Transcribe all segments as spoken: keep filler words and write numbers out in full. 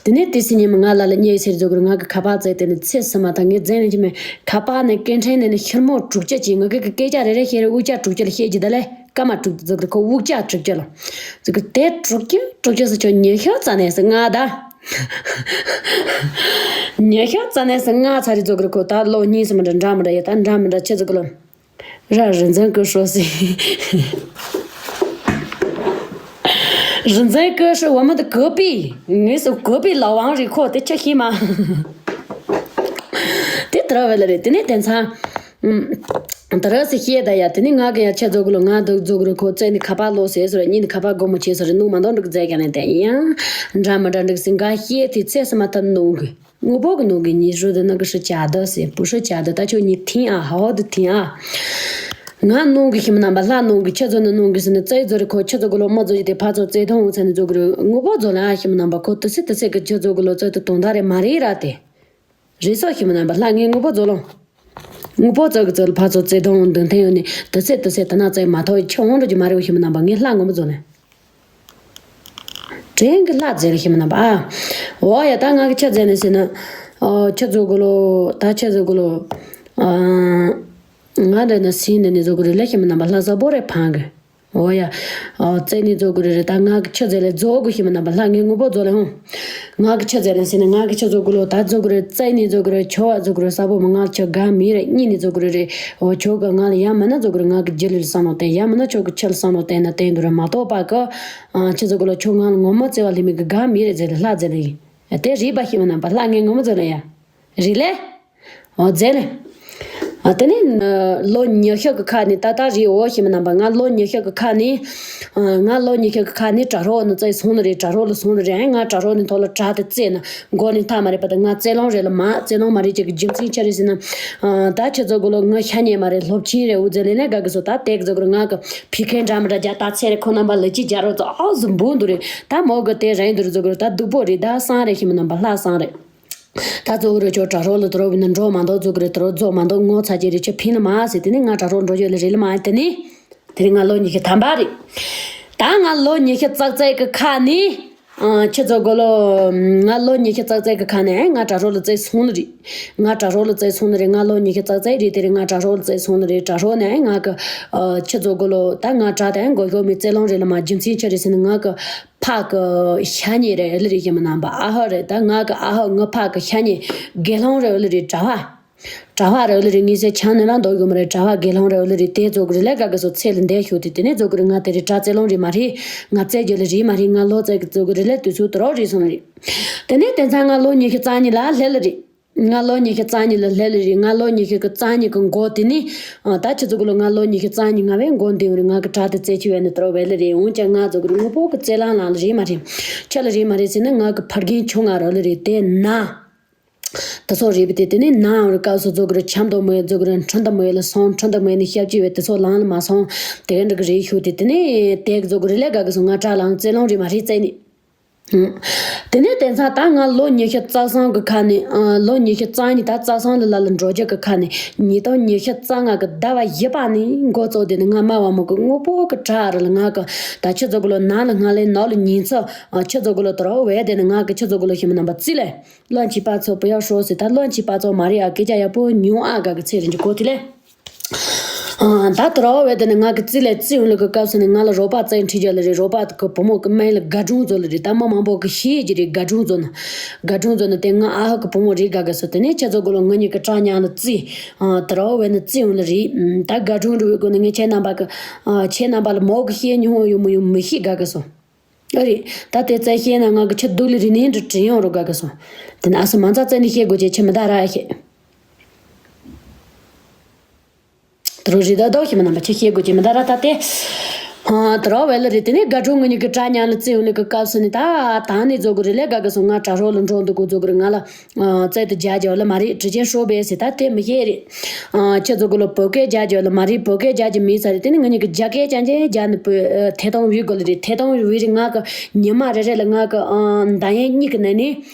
དེ་ནས་དེ་སི་ཉི་མ་ང་ལ་ལ་ཉེ་ཟེར་ཛོ་གི་རེད། ང་གི་ཁ་པར་བཙལ་དེ་ནས་ཚེ་སི་མ་ད་ངས་བཙལ་ནས་ཅི་མེད། ཁ་པར་ནས་སྐད་འཕྲིན་ནས་ནི་ཤར་མོ་དྲུག་ཅུ་ཅིག་ང་གི་སྐད་ཆ་རེ་རེ་བཤད་རེ་དབུ་ཅག་དྲུག་ཅུ་ལ་བཤད་ཀྱི་ད་ལས་སྐར་མ་དྲུག་ཅུ་ཛོ་གི་རེད་ཁོ། དབུ་ཅག་དྲུག་ཅུ་ལ་ཛོ་གི་དེ་དྲུག་ཅུ་དྲུག་ཅུ་སི་ཆོ་ཉི་ཤུ་རྩ་ནས་སི་ང་ད། ཉི་ཤུ་རྩ་ནས་སི་ང་ཚར་རེ་ཛོ་གི་རེད་ཁོ། ད་ལོ་གཉིས་སི་མ་འདྲ་འདྲ་མི་འདྲ་ཡ་ད་འདྲ་མི་འདྲ་ཆེ་ཛོ་གི་ལོ། ར་རི་འཛིན་ཀུ་ཧྲོ་སི། རི་འཛིན་ཀུ་ཧྲོ་བ་མི་དུ་གོ་པི། ངས་སུ་གོ་པི་ལ་ཝང་རི་ཁོ་དེ་ཆ་ཤི་མ། དེ་དྲ་བ་ལ་རེད། དེ་ནས་དེ་ཚང་། དྲ་སི་ཤེས་ད་ཡ། དེ་ནས་ང་གི་ཡ་ཆ་ཛོ་གི་ལོ་ང་དུ་ཛོ་གི་རེད་ཁོ་བཙལ་ནི་ཁ་པར་ལོ་ཟེར་སོ་རེད། གཉིས་ནི་ཁ་པར་སྒོ་མོ་ཆེ་སོ་རེད། ནུ་མ་འདོན་འགྲིག་ཛེ་ག་ནས་དེ་ཡང་། འདྲ་མི་འདྲ་འགྲིག་སི་འགའ་ཤེས་དེ་ཚེ་སི་མ་ཐབས་ནུ་གི། དངོས་པོ་གི་ནང་གི་ཉི་ཧྲུ་དེ་ནང་གི་ཧྲུ་བྱ་དོ་ཟེར་བུ་ཧྲུ་བྱ་དོ་ད་ཆོ་ཉི་ཐིང་ཨ་ཧའོ་དུ་ཐིང་ཨ། ང་ནང་གི་ཤི་མི་རྣམ་པ་ལྷ་ནང་གི་ཆ་ཚོ་ནི་ནང་གི་སི་ནི་རྩེ་ཛོ་རི་ཁོ་ཆ་ཚོ་གི་ལོ་མ་ཛོ་ཡི་དེ་ཕ་ཚོ་རྩེ་ཐང་འོང་ཚ་ནི་ཛོ་གི་རི་དངོས་པོ་ཛོ་ལ་ཨ་ཤི་མི་རྣམ་པ་ཁོ་དུ་སི་དུ་སི་གི་ཆ་ཚོ་གི་ལོ་རྩེ་དུ་དོང་ད་རེ་མ་རེད་ར་དེ། རེད་སོ་ཤི་མི་རྣམ་པ་ལྷ་ངའི་དངོས་པོ་ཛོ་ལོ། དངོས་པོ་ཙོ་གི་ཙོ་ལ་ཕ་ཚོ་རྩེ་དང་འདུན་ཐེན་ཡོད་ནི་དུ་ཚེ་དུ་ཚེ་ད་ན་ཙེ་མ་ཐོ་ཡི་ཆོ་འོང་འགྲོ་གི་མ་རེད་བ་ཤི་མི་རྣམ་པ། ངའི་ལྷ་ངོ་མ་ཛོ་ནི། དྲན་གི་ལྷ་རྫས་ལ་ཤི་མི་རྣམ་པ་ཨ། འོ་ཡ་ད་ང་གི་ཆ་རྫས་ནི་ཟེར་ན། ཨོ་ཆ་ཛོ་གོ་ལོ། ད་ཆ་ཛོ་གོ་ལོ། ཨ། ང་འདྲ་ན་སིན་ནི་ནི་ཛོ་གོ་རི་ལ་ཤི་མི་རྣམ་པ་ལྷ་ས་བོ་རེ་ཕང་གི། འོ་ཡ། ཨོ་རྩེ་ནི་ཛོ་གོ་རི་རེ་ད་ང་གི་ཆ་རྫས་ལ་ཛོ་གོ་ཤི་མི་རྣམ་པ་ལྷ་ངའི་ངོ་བོ་ཛོ་ལ་ཧོང་། ང་གི་ཆ་རྫས་ལ་ཟེར་ནི་ང་གི་ཆ་ཛོ་གོ་ལོ། ད་ཛོ་གོ་རི་རྩེ་ནི་ཛོ་གོ་རི་ཆོ་བ་ཛོ་གོ་རི་ས་བོ་མ་ང་ལ་ཆ་ག་མི་རེ་གཉིས་ནི་ཛོ་གོ་རི་རེ། འོ་ཆོ་ག་ང་ལ་ཡ་མ་ན་ཛོ་གོ་རི་ང་གི་རྒྱུ་ལི་ལ་བསམ་ལོ་བསྟན་ཡ་མ་ན་ཆོ་གི་ཆ་ལ་བསམ་ལོ་བསྟན་ན་བསྟན་དུ་རེ་མ་གཏོགས་པ་གི། ཨ་ཆ་ཛོ་གོ་ལོ་ཆོ་ང་ལ་ངོ་མ་བརྩེ་བ་ལི་མི་གི་ག་མི་རེ་རྫས་ལ་ལྷ་རྫས་ལ་ཡིན། དེ་རིག་པ་ཤི་མི་རྣམ་པ་ལྷ་ངའི་ངོ་མ་ཛོ་ལ་ཡ། རི་ལེ། འོ་རྫས་ལེ། ཨ་དེ་ནི་ལོ་ཉི་ཤུ་གི་ཁ་ནི་ད་ལྟ་རི་འོ་ཤི་མི་རྣམ་པ་ང་ལོ་ཉི་ཤུ་གི་ཁ་ནི། ང་ལོ་ཉི་ཤུ་གི་ཁ་ནི་དྲ་རོགས་ནི་བཙལ་སོང་ནི་རེད། དྲ་རོགས་ལ་སོང་ནི་རེད། ང་དྲ་རོགས་ནི་ཐོག་ལ་དྲ་དེ་བཙལ་ན་མགོ་ནི་མཐའ་མ་རེད་པ། ད་ང་བཙལ་ལོང་རེད་ལ་མ་བཙལ་ལོང་མ་རེད་ཅིག་གི་རྒྱུ་མཚན་ཆ་རེད་ཟེར་ན། ད་ཁྱེད་ཚོ་གོ་ལོ་ང་ཤ་ཉེ་མ་རེད། སློབ་ཆེན་རེད། འུ་ཙེ་ལེ་ནས་དགའ་གི་སོ་ད་དེ་གི་ཚོ་གི་ང་གི་ཕི་ཁན་འདྲ་མི་འདྲ་རྒྱ་ད་ཚེ་རེད། ཁོ་རྣམ་པ་ལ་ཅི་རྒྱ་རོགས་ཚོ་ཨའོ་ཟི་འབུ་འདུ་རེད། ད་མོ་གི་དེ་རེད་འདུ་རེད་ཚོ་གི་རེད། ད་སྡུག་པོ་རེད། ད་སང་རེད་ཤི་མི་རྣམ་པ་ལྷ་སང་རེད། ད་ཚོ་གི་རེད་ཆོ་དྲ་རོགས་ལ་དོ་རོགས་བི་ན་འགྲོ་མ་འདུག་ཚོ་གི་རེད། དོ་རོགས་ཚོ་མ་འདུག་ངོ་ཚ་ཅི་རེད་ཆོ་ཕིན་ལ་མ་ཟེར། དེ་ནི་ང་དྲ་རོགས་འགྲོ་ཡོད་ལ་རེད་ལ་མ་དེ་ནི། དེ་རིང་ང་ལོ་ཉི་ཤུ་ཐམ་པ་རེད། ད་ང་ལོ་ཉི་ཤུ་ཙག་ཙིག་གི་ཁ་ནི། ཨ་ཁྱེད་ཚོ་གོ་ལོ། ང་ལོ་ཉི་ཤུ་ཙག་ཙིག་གི་ཁ་ནི་ང་དྲ་རོགས་ལ་བཙལ་སོང་ནི་རེད། ང་དྲ་རོགས་ལ་བཙལ་སོང་ནི་རེད། ང་ལོ་ཉི་ཤུ་ཙག་ཙིག་རེད། དེ་རིང་ང་དྲ་རོགས་ལ་བཙལ་སོང་ནི་རེད། དྲ་རོགས་ནི་ང་གི། ཨ་ཁྱེད་ཚོ་གོ་ལོ་ད་ང་དྲ་དེ་མགོ་ཤོག་མི་བཙལ་ལོང་རེད་ལ་མ། རྒྱུ་མཚན་ཆ་རེད་ཟེར་ན་ང་གི་ཕ་གི་ཤ་ཉེ་རེད་ལ་རེད་ཤི་མི་རྣམ་པ་ཨ་ཧོ་རེད། ད་ང་གི་ཨ་ཧོ་ང་ཕ་གི་ཤ་ཉེ་དགེ་སློང་རེད་ལ་རེད། གྲྭ་བ། གྲྭ་བ་རེད་ལ་རེད། ངེད་ཚོ་ཆང་ནི་ལ་འདོག་གི་མ་རེད། གྲྭ་བ་དགེ་སློང་རེད་ལ་རེད། དེ་ཚོ་གི་རེད་ལས་དགའ་གི་སོ་ཚེ་ལ་འདས་ཤོག་དེ་དེ་ནས་ཚོ་གི་རེད། ང་དེ་རེད་དྲ་རྩེ་ལོང་རེད་མ་རེད། ང་རྩེ་རྒྱུ་ལ་རེད་མ་རེད། ང་ལོ་རྩེ་གི་ཚོ་གི་རེད་ལས་དུས་ཚོད་དུ་རོགས་རེད་སོང་རེད། དེ་ནས་དེ་ཚང་ང་ལོ་ཉི་ཤུ་རྩ་གཉིས་ལ་སླེབས་ལ་རེད། ང་ལོ་ཉི་ཤུ་རྩ་གཉིས་ལ་སླེབས་ལ་རེད། ང་ལོ་ཉི་ཤུ་གི་རྩ་གཉིས་གི་མགོ་དེ་ནི། ཨ་ད་ཁྱེད་ཚོ་གི་ལོ་ང་ལོ་ཉི་ཤུ་རྩ་གཉིས་ང་བས་མགོ་འདི་རེད། ང་གི་དྲ་དེ་རྩེ་ཆུ་བས་ནི་དུ་རོགས་བས་ལ་རེད། འོན་ཀྱང་ང་ཚོ་གི་རེད་དངོས་པོ་གི་རྩེ་ལང་ལང་ལ་རེད་མ་རེད། ཆ་ལ་རེད་མ་རེད་ཟེར་ན་ང་གི་ཕ་རྒན་ཆུང་ང་རོ་ལ་རེད་དེ་ན། དེ་ཚོ་རེད་པ་དེ་དེ་ནས་ནང་རུ་སྐབས་སུ་ཚོ་གི་རུ་ཆམ་དུ་མོའི་ཚོ་གི་རུ་ཁྲིན་དུ་མོའི་ལ་སོང་། ཁྲིན་དུ་མོའི་ནི་ཤབ་ཀྱི་བས་དེ་ཚོ་ལང་ལ་མ་སོང་། དེ་ག་འདྲ་གི་རེད་ཤུ་དེ་དེ་ནས་དེ་གི་ཚོ་གི་རུ་ལས་དགའ་གི་སོང་། ང་དྲ་ལང་རྩེ་ལོང་རེད་མ་རེད་རྩེ་ནི། དེ་ནས་དེང་སང་ད་ང་ལོ་ཉི་ཤུ་རྩ་གསུམ་གི་ཁ་ནས་ཨ་ལོ་ཉི་ཤུ་རྩ་གཉིས་ད་རྩ་གསུམ་ལ་ལ་ལ་འགྲོ་རྒྱུ་གི་ཁ་ནས་ཉིས་སྟོང་ཉི་ཤུ་རྩ་ལྔ་གི་ཟླ་བ་བཞི་པ་ནས་འགོ་བཙུགས་དེ་ནི་ང་མ་བ་མོ་གི་དངོས་པོ་གི་དྲ་རུ་ལ་ང་གི་ད་ཁྱེད་ཚོ་གི་ལོ་ནང་ལ་ང་ལས་ནོར་ལ་ཉིན་ཚོ་ཨ་ཁྱེད་ཚོ་གི་ལོ་དུ་རོགས་བས་དེ་ནི་ང་གི་ཁྱེད་ཚོ་གི་ལོ་ཤི་མི་རྣམ་པ་རྩིས་ལས། བློན་ཆེ་པ་ཚོ་བུ་ཡག་ཧྲོ་ཟེར། ད་བློན་ཆེ་པ་ཚོ་མ་རེད་ཨ། སྐད་ཆ་ཡག་པོ་ཉུང་ཨ། དགའ་གི་ཚེ་རིང་གི་གོ་དེ་ལས། ཨ་ད་དུ་རོགས་བས་དེ་ནི་ང་གི་རྩིས་ལས་རྩིས་ཡོང་ལུགས་ཀྱི་སྐབས་སུ་ནི་ང་ལ་རོགས་པ་བཙལ་ཁྲིད་རྒྱུ་ལ་རེད། རོགས་པ་གི་བུ་མོ་གི་སྨན་ལ་དགའ་སྒྲུང་བཟོ་ལ་རེད། ད་མི་མང་པོ་གི་ཤེས་ཀྱི་རེད། དགའ་སྒྲུང་བཟོ་ན་དགའ་སྒྲུང་བཟོ་ན་དེ་ང་ཨ་ཧ་གི་བུ་མོ་རེད་དགའ་གི་སོ། དེ་ནས་ཁྱེད་ཚོ་གོ་ལོ་ང་གཉིས་ཀྱི་དྲ་མཉམ་ལ་རྩིས་ཨ་དུ་རོགས་བས་ནི་རྩིས་ཡོང་ལ་རེད། ད་དགའ་སྒྲུང་འབྲི་བའི་སྒོ་ནས་ངས་ཁྱེད་རྣམ་པ་གི་ཨ་ཁྱེད་རྣམ་པ་ལ་མོ་གི་ཤེས་མྱོང་ཡོད་མི་ཡོད་མི་ཤེས་དགའ་གི་སོ། ཨ་རེད། ད་དེ་རྩད་ཤེས་ན་ང་གི་ཁྱི་སྡུག་ལི་རི་ནས་འདྲི་དྲན་ཡོང་རུ་དགའ་གི་སོང་། དེ་ན་ཨ་སི་མ་ཚ་རྩད་ནས་ཤེས་དགོས་ཀྱི་ཁྱི་མི་ད་ར་ཤེས། དུ་རུ་རི་ད་དོ་ཤི་མི་རྣམ་པ་ཁྱི་ཤེས་དགོས་ཀྱི་མི་ད་ར་ད་དེ། ཧ་དུ་རོགས་བས་ལ་རི་དེ་ནས་དགའ་སྒྲུང་ངུ་གཉིས་ཀྱི་དྲ་མཉམ་ལ་རྩིས་ཡོང་ལི་གི་སྐབས་སུ་ནི་ད་ད་ནི་རྫོགས་གི་རི་ལས་དགའ་གི་སོང་། ང་དྲ་རོགས་ལ་འགྲོ་འདུག་གོ་རྫོགས་གི་རི་ང་ལ། རྩལ་དུ་རྒྱག་རྒྱག་ལ་མ་རེད། དྲི་ཆེན་ཧྲོ་བས་ཟེར་ད་དེ་མི་ཤེས་རེད། ཁྱེད་ཚོ་གི་ལོ་བོད་སྐད་རྒྱག་རྒྱག་ལ་མ་རེད། བོད་སྐད་རྒྱག་རྒྱག་མེད་ས་རེད། དེ་ནི་ང་གཉིས་ཀྱི་རྒྱ་སྐད་རྐྱང་རྐྱང་རྒྱག་ནི་བོད་ཐད་གཏོང་བི་གོ་ལ་རེད། ཐད་གཏོང་བི་རེད། ང་གི་ཉི་མ་རེ་རེ་ལ་ང་གི་འདང་ཡིན་གཉིས་ཀྱི་ནང་ནས་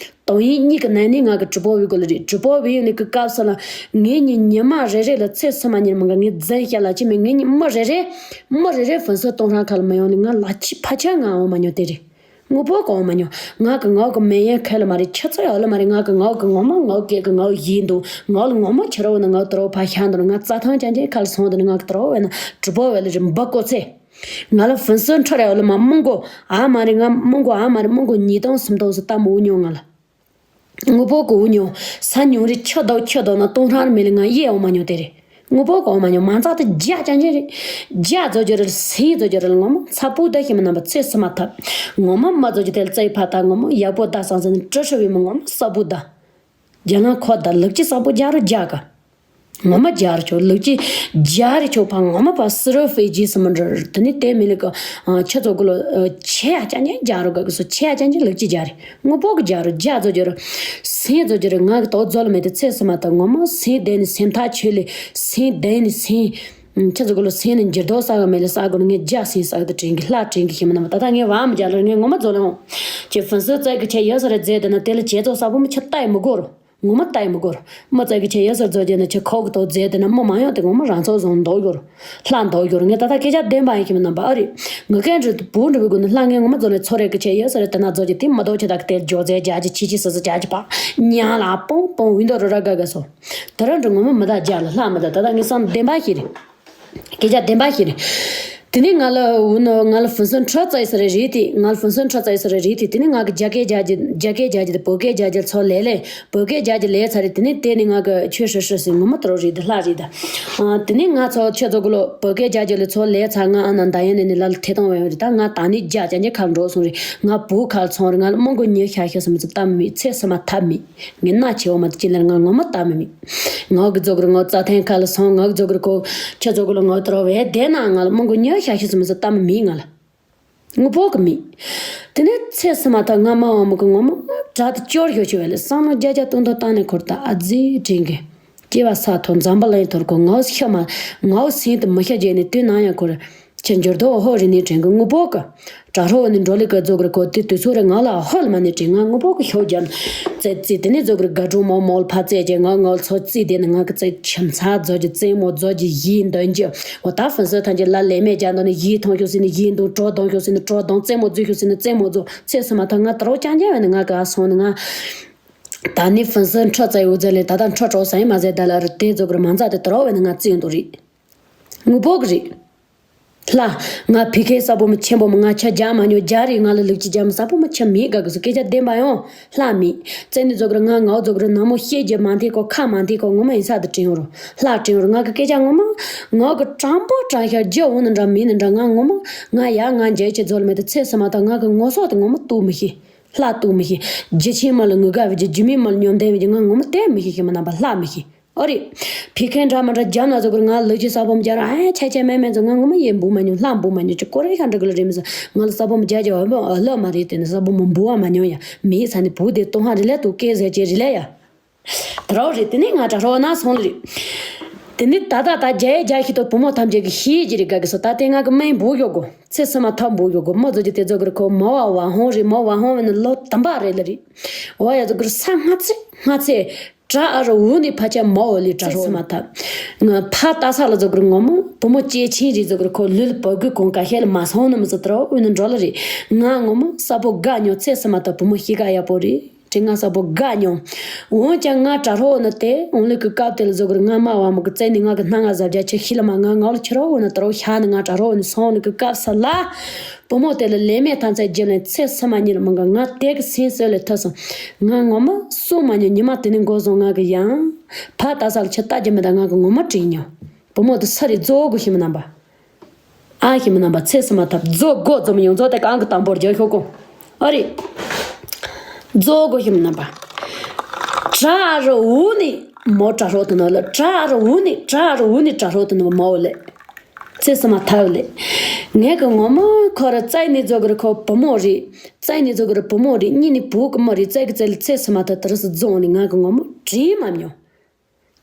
གཏོང་ཡིན་གཉིས་ཀྱི་ནང་ནས་ང་གི་གྲི་པོ་བི་གོ་ལ་རེད། གྲི་པོ་བི་ཡོད་ནི་གི་སྐབས་སུ་ལ་ངེད་གཉིས་ཉི་མ་རེ་རེ་ལ་ཚེ་སུ་མ་ཉིན་མ་ག་ངས་རྫུན་བཤད་ལ་ཅི་མེད། ངེད་གཉིས་མི་རེ་རེ་མི་རེ་རེ་ཕུན་སུམ་གཏོང་རང་ཁ་ལ་མ་ཡོང་ནི་ང་ལ་ཅི་ཕ་ཆ་ང་འོང་མ་མྱོང་དེ་རེད། དངོས་པོ་གང་མ་མྱོང་། ང་གི་ངའི་གི་མེ་ཡན་ཁེ་ལ་མ་རེད། ཁྱི་ཚོ་ཡོད་ལ་མ་རེད། ང་གི་ངའི་གི་ངོ་མ་ངའི་སྐད་གི་ངའི་ཡིན་འདུག་ང་ལ་ངོ་མ་ཁྱི་རོ་ན་ངའི་དུ་རོ་ཕ་ཤ་འདུག་ང་རྩྭ་ཐང་ཅན་ཅན་ཁ་ལ་སོང་དུ་ན་ང་གི་དུ་རོ་བས་ན་གྲུ་པོ་བས་ལ་རིམ་པ་ཀོ་ཚེ། ང་ལ་ཕུན་སུམ་ཁྲོ་རེ་ཡོད་ལ་མ་མང་གོ་ཨ་མ་རེད། ང་མང་གོ་ཨ་མ་རེད། མང་གོ་ཉིས་སྟོང་སུམ་སྟོང་སུ་ལྟ་མོ་མྱོང་ང་ལ། དངོས་པོ་གི་འུ་མྱོང་ས་མྱོང་རེ་ཁྱི་དོ་ཁྱི་དོ་ན་སྟོང་ཧྲང་རེ་མེ་ལ་ང་ཡེ་འོང་མ་མྱོང་དེ་རེད། དངོས་པོ་གང་མ་མྱོང་མ་ཚག་ཏུ་རྒྱ་ཅན་ཅན་རེད། རྒྱ་རྫོ་རྒྱུ་རེད། སེང་རྫོ་རྒྱུ་རེད། ངོ་མ་ཚ་པོ་ད་ཤི་མི་རྣམ་པ་ཚེ་སུ་མ་ཐབས། ངོ་མ་མ་རྫོ་རྒྱུ་དེ་ལ་བཙས་ཕ་ད་ངོ་མ་ཡག་པོ་ད་སང་སེ་ནི་ཀྲི་ཧྲི་བི་མི་ངོ་མ་ས་པོ་ད། རྒྱ་ལང་ཁོ་ད་ལུག་ཅི་ས་པོ་རྒྱ་རུ་རྒྱ་ག་ངོ་མ་རྒྱ་རུ་ཆོག་ལུག་ཅི་རྒྱ་རུ་ཆོག་ཕ་ངོ་མ་ཕ་སི་རོ་ཧྥེ་ཇི་སི་མི་འདྲ་དེ་ནི་དེ་མི་ལི་ཀ་ཁྱི་ཚོ་གུ་ལོ་ཆེ་ཡ་ཅན་ཅན་རྒྱ་རུ་ག་གི་སོ་ཆེ་ཡ་ཅན་ཅན་ལུག་ཅི་རྒྱ་རུ། དངོས་པོ་གི་རྒྱ་རུ་རྒྱ་རྫོ་རྒྱུ་རུ། སེང་རྫོ་རྒྱུ་རུ་ང་གི་དོག་རྫོ་ལ་མེད་དེ་ཚེ་སུ་མ་ཐག་ངོ་མ་སེང་ལྡན་ནི་སེང་ཐག་ཆོད་ལེ་སེང་ལྡན་ནི་སེང་། ཁྱེད་ཚོ་གུ་ལོ་སེང་ནི་འགྱུར་ལྡོག་ས་ག་མེད་ལེ་ས་གུ་ལོ་ངས་རྒྱ་སེང་ས་གི་དེ་དྲན་གི་ལྷ་དྲན་གི་ཤི་མི་ན་མ་ད་ལྟ་ངས་བ་མི་རྒྱ་ལ་ངས་ངོ་མ་རྫོ་ལེ་འོང་། ཁྱེད་ཕུན་སུམ་ཚོགས་གི་ཁྱེད་ཡོད་ས་རེ་རྫས་དེ་ན་དེ་ལ་བྱེད་ཚོགས་ས་བུ་མི་ཁྱེད་ལྟ་ཡི་མི་དགོ་རུ། ངོ་མ་ལྟ་ཡི་མི་དགོ་རུ། མི་ཚོགས་གི་ཁྱེད་ཡོད་ས་རྫོ་རྒྱུ་ན་ཁྱེད་ཁོག་གི་དོག་རྫས་དེ་ན་མི་མ་ཡོང་དེ་ངོ་མ་རང་ཚོ་བཟུང་འདོག་ཡོད་རུ། ལྷ་འདོག་ཡོད་རུ་ངས་ད་ལྟ་སྐད་ཆ་བདེན་པ་ཡིན་ཤི་མི་ན་མ་ཨ་རེ། ངི་ཀན་རི་བུ་འགྲུབ་པའི་སྒོ་ནས་ལྷ་ངས་ངོ་མ་རྫོ་ལེ་ཚོ་རེ་གི་ཁྱེད་ཡོད་ས་རེ་དེ་ན་རྫོ་རྒྱུ་དེ་མི་དོག་ཁྱེད་ད་གི་དེ་ལ་འཇོག་རྫས་རྒྱ་ཅི་ཆི་ཆི་སི་སི་རྒྱ་ཅི་ཕ། ཉང་ལ་པོང་པོང་ཝིན་དོ་རུ་ར་ག་ག་སོ། དེ་རང་འགྲོ་ངོ་མ་མི་ད་རྒྱ་ལ་ལྷ་མི་ད་ད་ད་ངས་བསམ་བདེན་པ་ཞིག་རེད། སྐད་ཆ་བདེན་པ་ཞིག་རེད། དེ་ནས་ང་ལ་འུ་ནོ་ང་ལ་ཕུན་སུམ་ཁྲོ་ཙེ་ས་རེ་རེད་དེ་ང་ལ་ཕུན་སུམ་ཁྲོ་ཙེ་ས་རེ་རེད་དེ་དེ་ནས་ང་གི་རྒྱ་སྐད་རྒྱ་རྒྱ་རྒྱ་སྐད་རྒྱ་རྒྱ་དེ་བོད་སྐད་རྒྱ་རྒྱ་ཚོ་ལས་ལས་བོད་སྐད་རྒྱ་རྒྱ་ལས་ཚར་རེད། དེ་ནས་དེ་ནས་ང་གི་ཆོས་ཧྲི་ཧྲི་ཟིན་ངོ་མ་དོ་རོ་རེད་དེ་ལྷ་རེད་ད། དེ་ནས་ང་ཚོ་ཁྱོད་ཚོ་གུ་ལོ་བོད་སྐད་རྒྱ་རྒྱ་ལས་ཚོ་ལས་ཚར་ང་ཨ་ན་ད་ཡན་ནས་ནས་ལ་ལ་ཐེ་ཏང་བས་རེད་ད། ང་ད་ནས་རྒྱ་རྒྱ་འཇེ་ཁ་འགྲོ་སོང་རེད། ང་བུ་ཁ་ཚོང་རེད། ང་ལ་མང་གོ་ཉི་ཤ་ཤ་སུམ་ཚོ་ཏམ་མི་ཚེ་སུ་མ་ཐབས་མི། ངས་མནའ་ཆེ་བ་མ་དེ་ཅི་ལེར་ང་ངོ་མ་ལྟ་མི་མི། ང་གི་རྫོ་གི་རུ་ངོ་རྩྭ་ཐན་ཁ་ལ་སོང་ང་གི་རྫོ་གི་རུ་ཁོ་ཁྱོད་རྫོ་གི་ལོ་ངོ་དོ་རོ་བས་དེ་ན་ང་ལ་མང་གོ་ཉི་ཤ་ཤི་སུ་མི་སུ་ལྟ་མི་མི་ང་ལ། དངོས་པོ་གི་མི། དེ་ནས་ཚེ་སུ་མ་ཐག་ང་མ་བ་མོ་གི་ངོ་མ་དྲག་ཏུ་སྐྱོར་ཤོག་ཤོག་བས་ལ་བསམ་བློ་རྒྱ་རྒྱ་ཏུང་ཏུང་བཏང་ནས་འཁོར་ད་ཨ་ཙི་དྲན་གི་སྐྱེ་བ་ས་ཐོ་འཛམ་བུ་གླིང་ཐོར་གོ་ངའོ་ཤ་མ་ངའོ་སེང་དུ་མི་ཤ་རྒྱས་ནས་དུས་ནང་ཡང་འཁོར། ཁྱེད་འགྱུར་ལྡོག་ཧོ་རི་ནི་དྲན་གི་དངོས་པོ་གི། དྲ་ཧྲོ་ནི་འགྲོ་ལི་གི་རྫོ་གི་རུ་ཁོ་དེ་དུས་ཚོད་རེ་ང་ལ་ཧོལ་མ་ནི་དྲན་ང་དངོས་པོ་གི་ཤོག་རྒྱབ། ཙེ་ཙེ་དེ་ནི་རྫོ་གི་རུ་དགའ་སྒྲུང་མོ་མོ་ལ་ཕ་ཙེ་རྒྱ་ང་ངོ་ཚོ་ཙི་དེ་ནི་ང་གི་ཙེ་ཁྱིམ་ཚ་རྫོ་རྒྱུ་རྩེད་མོ་རྫོ་རྒྱུ་ཡིན་འདོན་རྒྱུ་འོ་ད་ཕུན་སུམ་ཐམས་ཅད་ལ་ལས་མེད་རྒྱ་འདོན་ནི་ཡིད་ཐོང་ཤོག་སི་ནི་ཡིད་འདུག་གྲོ་གདོང་ཤོག་སི་ནི་གྲོ་གདོང་རྩེད་མོ་རྫུ་ཤོག་སི་ནི་རྩེད་མོ་རྫུ་ཚེ་སུ་མ་ཐག་ང་དྲོ་རྐྱང་རྐྱང་བས་ནི་ང་ག་སོང་ནི་ང་། ད་ནི་ཕུན་སུམ་ཁྲོ་ཙེ་འུ་ཙེ་ལས་ད་ལྟ་ཁྲོ་གྲོ་ས་ཡིན་མ་ཟེར་ད་ལ་རུ་དེ་རྫོ་གི་རུ་མ་མཛའ་དེ་དྲོ་བས་ནི་ང་རྩེད་འདུག་རེད། དངོས་པོ་གི་རེད། ལྷ། ང་ཕི་ཁའི་ས་བུ་མོ་ཆེན་པོ་མོ་ང་ཆ་རྒྱ་མ་ཉོ་རྒྱ་རེད། ང་ལ་ལུག་ཅི་རྒྱ་མ་ས་བུ་མོ་ཆ་མེད་དགའ་གི་སོ་སྐད་ཆ་བདེན་པ་ཡོང་། ལྷ་མེད། བཙན་ནི་རྫོ་གི་རུ་ང་ངའོ་རྫོ་གི་རུ་ནང་མོ་ཤེས་རྒྱུ་མ་འཐེན་གོ་ཁ་མ་འཐེན་གོ་ངོ་མ་ཡིན་ས་དུ་དྲན་ཡོང་རུ་ལྷ་དྲན་ཡོང་རུ་ང་གི་སྐད་ཆ་ངོ་མ། ངའོ་གི་དྲང་པོ་དྲང་ཤར་རྒྱུ་འོང་ནི་འདྲ་མེད་ནི་འདྲ་ང་ངོ་མ། ང་ཡ་ང་འཇལ་ཆེ་རྫོ་ལ་མེད་དུ་ཚེ་སུ་མ་ཐག་ང་གི་ངོ་སོག་དེ་ངོ་མ་གཏུག་མི་ཤེས། ལྷ་གཏུག་མི་ཤེས། རྒྱུ་ཆེན་མ་ལ་ངུ་དགའ་བའི་རྒྱུ་རྒྱུ་མེད་མ་ལ་ཉོམ་ལྡན་བའི་རྒྱུ་ང་ངོ་མ་བལྟས་མི་ཤེས་ཤེས་མ་རྣམ་པ་ལྷ་མི་ཤེས། ཨོ་རེད། ཕི་ཁན་འདྲ་མ་འདྲ་རྒྱབ་ན་ཟོ་གུར་ང་ལུག་ཅི་ས་བོམ་རྒྱབ་ར་ཨེ་ཆ་ཆ་མེ་མེ་ཚོ་ང་ངོ་མ་ཡེ་འབུ་མ་མྱོང་ལྷ་འབུ་མ་མྱོང་ཅི་ཀོ་རེ་ཤ་འདྲ་གི་ལ་རེད་མི་ཟ་ང་ལ་ས་བོམ་རྒྱབ་རྒྱབ་ཨ་ལོ་མ་རེད་དེ་ནི་ས་བོམ་འབུ་བ་མ་མྱོང་ཡ་མི་ས་ནི་བུ་དེ་ཏོ་ཧ་རི་ལེ་ཏུ་ཀེ་ཟེར་ཅེ་རི་ལེ་ཡ། དེ་རོ་རེད་དེ་ནི་ང་དྲ་རོ་ན་སོང་ལེ་རེད། དེ་ནི་ད་ད་ད་རྒྱ་ཡེ་རྒྱ་ཤི་ཏོ་བུ་མོ་ཐམས་ཅད་ཀྱི་ཤི་ཡེ་ཅི་རི་ག་གི་སོ་ད་དེ་ང་གི་མེ་འབུ་ཡོ་གོ་ཚེ་སི་མ་ཐབ་འབུ་ཡོ་གོ་མོ་ཟོ་ཅི་དེ་ཟོ་གུར་ཁོ་མོ་བ་བ་ཧོང་རེད་མོ་བ་ཧོང་བ་ནི་ལོ་དམ་པ་རེད་ལ་རེད། འོ་ཡ་ཟོ་གུར་ས་སྔ་ཚེ་སྔ་ཚེ། དྲ་ཨ་རུ་འུ་ནི་ཕ་ཆ་མ་འོ་ལི་དྲ་རོ་སི་མ་ཐབ། ང་ཕ་ཏ་ས་ལ་ཛོ་གུར་ངོ་མ་བུ་མོ་ཅེ་ཆིན་རི་ཛོ་གུར་ཁོ་ལུལ་བ་གུ་གོང་ཀ་ཤེལ་མ་སོང་ནི་མི་ཟི་དྲ་འུ་ནི་འགྲོ་ལ་རི། ང་ངོ་མ་ས་པོ་དགའ་ཉོ་ཚེ་སི་མ་ཐབ་བུ་མོ་ཤི་ག་ཡ་པོ་རི། དྲི་ང་ས་པོ་དགའ་ཉོ། འོན་ཀྱང་ང་དྲ་རོ་ནི་དེ་འོང་ལི་གི་སྐབས་དེ་ལ་ཛོ་གུར་ང་མ་བ་མོ་གི་བཙས་ནི་ང་གི་སྣ་ང་ཟ་བརྒྱ་ཆེ་ཤི་ལ་མ་ང་ངའོ་ལ་ཁྱི་རོ་འོ་ནི་དྲ་རོ་ཤ་ནི་ང་དྲ་རོ་ནི་སོང་ལི་གི་སྐབས་ས་ལ། བུ་མོ་དེ་ལ་ལས་མེད་ཐང་ཚད་བརྒྱབ་ནས་ཚེ་སི་མ་ཉིད་ལ་མི་འགའ་ང་དེ་གི་སེམས་གསོ་ལས་ཐོས་སོང་། ང་ངོ་མ་སུ་མ་ཉོ་ཉི་མ་དེ་ནས་འགོ་བཟུང་ང་གི་ཡང་། ཕ་ད་ས་ལ་ཆ་ལྟ་རྒྱུ་མེད་ད་ང་གི་ངོ་མ་དྲིན་ཉོ། བུ་མོ་དེ་ས་རི་རྫོགས་དགོས་ཤི་མི་རྣམ་པ། ཨ་ཤི་མི་རྣམ་པ་ཚེ་སི་མ་ཐབ་རྫོགས་དགོས་རྫོགས་མི་ཡོང་རྫོགས་དེ་གང་གི་དང་པོར་རྒྱག་ཤོག་གོ་ཨ་རི། རྫོགས་དགོས་ཤི་མི་རྣམ་པ། དྲ་རུ་འུ་ནི་མོ་དྲ་རོ་དེ་ནོ་ལ་དྲ་རུ་འུ་ནི་དྲ་རུ་འུ་ནི་དྲ་རོ་དེ་ནོ་མོ་ལེ། ཚེ་སི་མ་ཐབ་ལེ། ངས་གི་ངོ་མ་ཁོ་ར་བཙས་ནི་རྫོགས་གི་རི་ཁོ་བུ་མོ་རེད། བཙས་ནི་རྫོགས་གི་རི་བུ་མོ་རེད། གཉིས་ནི་བུ་གི་མོ་རེད། བཙས་གི་བཙས་ལེ་ཚེ་སི་མ་ཐབ་དེ་རུ་སི་རྫོང་ནི་ང་གི་ངོ་མ་དྲིན་མ་མྱོང་།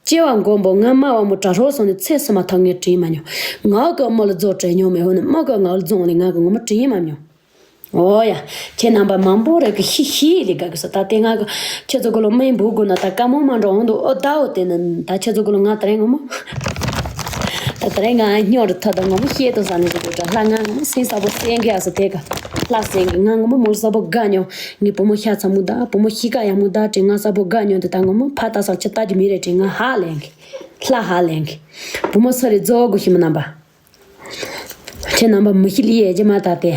སྐྱེ་བ་མགོན་པོ་ང་མ་བ་མོ་དྲ་རོ་སོང་ནི་ཚེ་སི་མ་ཐབ་ངས་དྲིན་མ་མྱོང་། ང་གི་མོ་ལ་རྫོགས་དྲན་མྱོང་མེད་ཧོ་ནི་མོ་གི་ང་ལ་རྫོང་ནི་ང་གི་ངོ་མ་དྲིན་མ་མྱོང་། ཨོ་ཡ། ཁྱེད་རྣམ་པ་མང་པོ་རེ་གི་ཤི་ཤི་ལི་ག་གི་ས་ད་དེ་ང་གི་ཁྱེད་ཚོ་གོ་ལོ་མེ་འབུ་དགོས་ན་ད་ཀ་མོ་མ་འགྲོ་འོང་དུ་ཨོ་ད་ཨོ་དེ་ནི་ད་ཁྱེད་ཚོ་གོ་ལོ་ང་ད་རེ་ངོ་མ། ད་ད་རེ་ང་སྨྱོ་རུ་ཐ་ད་ངོ་མ་ཤེས་དོ་ས་ནི་ཟི་གོ་ད་ལྷ་ང་ངོ་མ་སེང་ས་པོ་སེང་གི་ཨ་ས་དེ་ག་ལྷ་སེང་གེ། ང་ངོ་མ་མོ་གསར་པོ་དགའ་མྱོང་། ངའི་བུ་མོ་ཤ་ཚ་མོ་ད་བུ་མོ་གཤིས་ཀ་ཡག་མོ་ད་དྲན། ང་གསར་པོ་དགའ་མྱོང་དེ་ད་ངོ་མ་ཕ་ལྟ་ས་ཁྱི་ལྟ་རྒྱུ་མི་རེད་དྲན། ང་ཧ་ལས་གི། ལྷ་ཧ་ལས་གི། བུ་མོ་སུ་རེད་རྫོགས་དགོས་ཤི་མི་རྣམ་པ། ཁྱེད་རྣམ་པ་མི་ཤི་ལི་ཡེ་ཇི་མ་ད་དེ།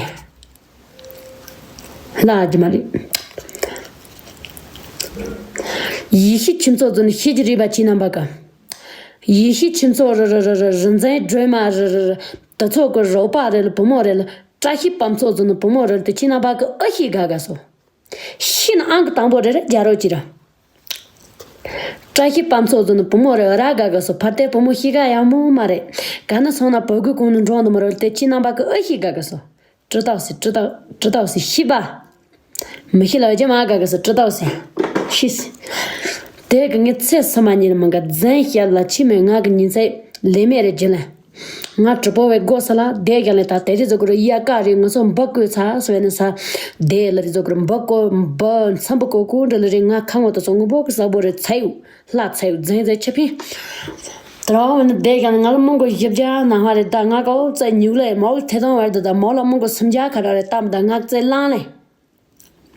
ལྷ་ཇི་མ་རེད། ཡེ་ཤེས་ཁྱིམ་ཚོགས་ཚོ་ནི་ཤེས་ཀྱི་རེད་པ་ཁྱེད་རྣམ་པ་ག། ཡེ་ཤེས་ཁྱིམ་ཚོགས་རི་རི་རི་རི་རི་འཛིན་སྒྲོལ་མ་རི་རི་རི། དེ་ཚོ་གི་རོགས་པ་རེད་ལ་བུ་མོ་རེད་ལ། བཀྲ་ཤིས་པ་ཚོགས་ཚོ་ནི་བུ་མོ་རེད་ལ་དེ་ཁྱེད་རྣམ་པ་གི་ཨ་ཤེས་དགའ་དགའ་སོ། ཤི་ན་ཨང་གི་དང་པོ་རེ་རེ་རྒྱ་རོགས་ཀྱི་ར། བཀྲ་ཤིས་པ་ཚོགས་ཚོ་ནི་བུ་མོ་རེ་ར་དགའ་དགའ་སོ། ཕར་དེ་བུ་མོ་ཤི་ག་ཡག་མོ་མ་རེད། ག་ན་སོང་ན་བུ་གུ་གུང་ནི་འགྲོ་འདུག་མ་རེད་དེ་ཁྱེད་རྣམ་པ་གི་ཨ་ཤི་དགའ་དགའ་སོ། གྲི་ཏོག་སི་གྲི་ཏོག་གྲི་ཏོག་སི་ཤི་བ། མི་ཤི་ལ་རྒྱ་མ་དགའ་དགའ་སོ་གྲི་ཏོག་སི། ཤི་སི། དེ་གི་ངས་ཚེ་སི་མ་ཉིན་མ་ག་འཛན་ཤ་ལ་ཕྱི་མོད་ང་གི་ཉིན་ཚེ་ལས་མེད་རེ་ཇི་ལན། ང་གྲི་པོ་བའི་སྒོ་ས་ལ་བསྡད་རྒྱ་ལས་ད་དེ་རི་ཟོ་གུ་རུ་ཡ་ཀ་རི་ང་ཚོ་འབུ་བརྐོས་ཚར་སོ་བས་ན་ས། དེ་ལ་རི་ཟོ་གུ་རུ་འབུ་བརྐོ་འབུ་འཚམ་པོ་བརྐོ་ཀུན་འདྲ་ལ་རི་ང་ཁ་ངོ་དུ་སོང་ངུ་བོ་གི་ས་བོ་རི་ཚ་ཡུ་ལྷ་ཚ་ཡུ་རྫིང་རྫིང་ཆི་ཕིན། དེ་རང་བས་ན་བསྡད་རྒྱ་ལ་ང་ལ་མོང་གོ་བཞི་བརྒྱ་ནང་ཧ་རི་ད་ང་ཀའོ་རྩེ་ཉུག་ལས་མོ་ལ་ཐེ་ཐོང་བར་དུ་ད་མོ་ལ་མོང་གོ་སུམ་བརྒྱ་ཁ་ར་རི་ཏམ་ད་ང་རྩེ་ལང་ལས།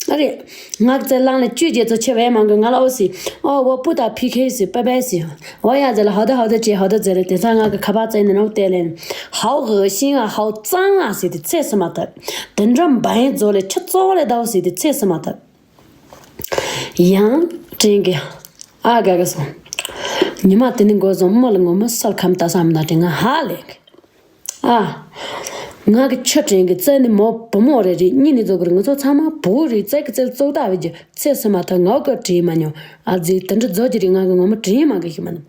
ཨ་རེ། ངག་རྩལ་ལང་ལ་བཅུ་རྗེས་ཚོ་ཆེ་བས་མང་གི་ང་ལ་ཨོ་སི། ཨོ་བོ་པུ་ད་ཕི་ཁེ་སི་པེ་པེ་སི། ཨོ་ཡ་ཟེར་ལ་ཧོ་ད་ཧོ་ད་ཅེ་ཧོ་ད་ཟེར་ལ་དེ་ཚ་ང་གི་ཁ་པ་རྩལ་ནི་རོགས་ཏེ་ལེན། ཧའོ་ཧི་ཤིང་ཨ་ཧའོ་གཙང་ཨ་སི་དེ་ཚེ་སི་མ་ཐབས། དེ་འདྲ་འབའ་ཡན་ཛོ་ལེ་ཆུ་ཙོ་ལེ་ད་ཨོ་སི་དེ་ཚེ་སི་མ་ཐབས། ཡང་དྲན་གི། ཨ་དགའ་གི་སོང་། ཉི་མ་དེ་ནི་འགོ་བཟུང་མོ་ལ་ངོ་མ་སལ་ཁམ་ད་སམ་ད་དྲན་ང་ཧ་ལེ་གི། ཨ། ང་གི་ཆུ་དྲན་གི་རྩེ་ནི་མོ་བུ་མོ་རེ་རེད་གཉིས་ནི་རྫོགས་གི་རེད་ང་ཚོ་ཚང་མ་བུ་རེད་རྩེ་གི་རྩེ་བཙོག་ད་བེད་ཀྱི་ཚེ་སི་མ་ཐག་ངའོ་གི་དྲིས་མ་མྱོང་ཨ་ཙི་དེ་འདྲ་རྫོགས་ཀྱི་རེད་ང་གི་ངོ་མ་དྲིས་མ་གི་ཤི་མ་ནི།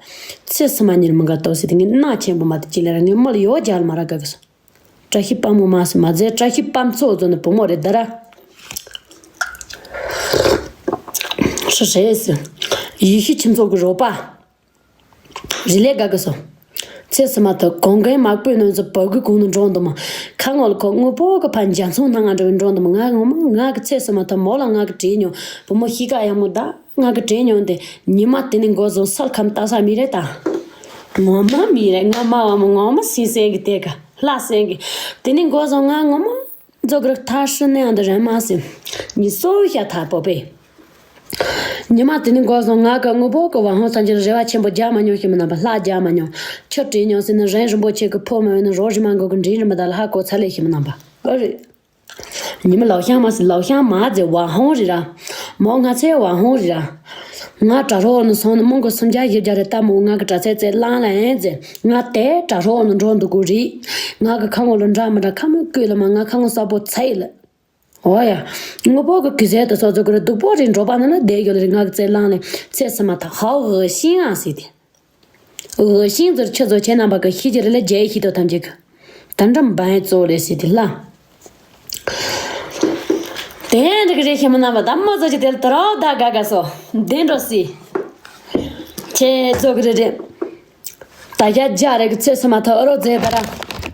ཚེ་སི་མ་ཉིན་མི་འགའ་ཏོག་སི་དེ་ངས་སྣ་ཆེན་པོ་མ་དེ་ཅི་ལེ་ར་ངས་མོ་ལ་ཡོ་རྒྱལ་མ་ར་ག་གི་སོ། བཀྲ་ཤིས་པ་མོ་མ་སི་མ་ཛེ་བཀྲ་ཤིས་པ་མཚོ་ཚོ་ནི་བུ་མོ་རེད་ད་ར། ཧྲི་ཧྲེ་སི། ཡེ་ཤུ་ཁྱིམ་ཚོགས་གི་རོགས་པ། རི་ལས་དགའ་གི་སོ། ཚེ་སི་མ་ཐག་གོང་གན་མག་པོའི་ནང་ཚོ་བབ་གི་གུང་ནས་འགྲོ་འདུག་མ། ཁ་ངོ་ལ་ཁོ་དངོས་པོ་གི་ཕ་འཇའ་ཚོན་སྣ་ང་འདྲ་བའི་འགྲོ་འདུག་མ་ང་ངོ་མ་ང་གི་ཚེ་སི་མ་ཐག་མོ་ལ་ང་གི་བྲིས་མྱོང་བུ་མོ་ཤི་ཀ་ཡག་མོ་ད་ང་གི་བྲིས་མྱོང་དེ་ཉི་མ་དེ་ནས་འགོ་བཟུང་སལ་ཁམ་ལྟ་ས་མི་རེད་ད། ངོ་མ་མི་རེད་ང་མ་བ་མོ་ངོ་མ་སིང་སེང་གི་དེ་ག་ལྷ་སེང་གི་དེ་ནས་འགོ་བཟུང་ང་ངོ་མ། རྫོགས་གི་རིགས་ཐར་ཧྲི་ནས་ཨ་འདི་རན་མ་སེམས། ཉི་སོ་ཤ་ཐར་པོ་པས། ཉི་མ་དེ་ནི་འགོ་སོང་ང་ག་དངོས་པོ་གི་བ་ཧོང་སངས་རྒྱས་རེ་བ་ཆེན་པོ་རྒྱག་མ་མྱོང་ཤི་མི་རྣམ་པ་ལྷ་རྒྱག་མ་མྱོང་། ཆུ་བྲིས་མྱོང་སྲིད་ནི་རན་རིན་པོ་ཆེ་གི་ཕོ་མ་ཡོང་ནི་རོ་རི་མ་འགོ་གི་འདྲིན་རི་མ་ད་ལ་ཧ་གོ་ཚ་ལེ་ཤི་མི་རྣམ་པ་ཨོ་རེད། ཉི་མ་ལའོ་ཤང་མ་སི་ལའོ་ཤང་མ་ཛེ་བ་ཧོང་རི་ར། མོ་ང་ཚེ་བ་ཧོང་རི་ར། ང་དྲ་རོགས་ནི་སོང་ནི་མོང་གི་སུམ་བརྒྱ་བཞི་བརྒྱ་རེ་ལྟ་མོ་ང་གི་དྲ་ཚེ་ཚེ་ལང་ལ་ཨེ་ཛེ། ང་དེ་དྲ་རོགས་ནི་འགྲོ་འདུག་གོ་རི། ང་གི་ཁ་ངོ་ལོ་འདྲ་མི་འདྲ་ཁ་མོ་ཀུ་ལ་མ་ང་ཁ་ངོ་ས་པོ་ཚེ་ལ། ཨོ་ཡ། དངོས་པོ་གི་གི་ཟས་དུ་སོ་ཚོ་གི་རི་སྡུག་པོ་རི་འགྲོ་པ་ན་ན་བསྡད་ཡོད་ལ་རི་ང་གི་ཚེ་ལང་ལ་ཚེ་སི་མ་ཐག་ཧའོ་འོ་ཤིང་ཨ་སི་དེ། འོ་ཤིང་ཟེར་ཆུ་ཚོ་ཁྱེད་རྣམ་པ་གི་ཤི་ཅི་རི་ལ་རྒྱལ་ཤི་དོ་ཐམས་ཅད་གི། ད་འགྲམ་བན་གཙོ་རེ་སི་དེ་ལ། དེ་འདྲ་གི་རེ་ཤི་མི་རྣམ་པ་ད་མོ་ཚོ་ཅི་དེ་ལ་དུ་རོ་ད་ག་ག་སོ། དེ་འགྲོ་སི། ཁྱེད་ཚོ་གི་རེ་རེ། ད་ཡ་རྒྱ་རེ་གི་ཚེ་སི་མ་ཐག་ཨ་རོ་ཛེ་ད་ར།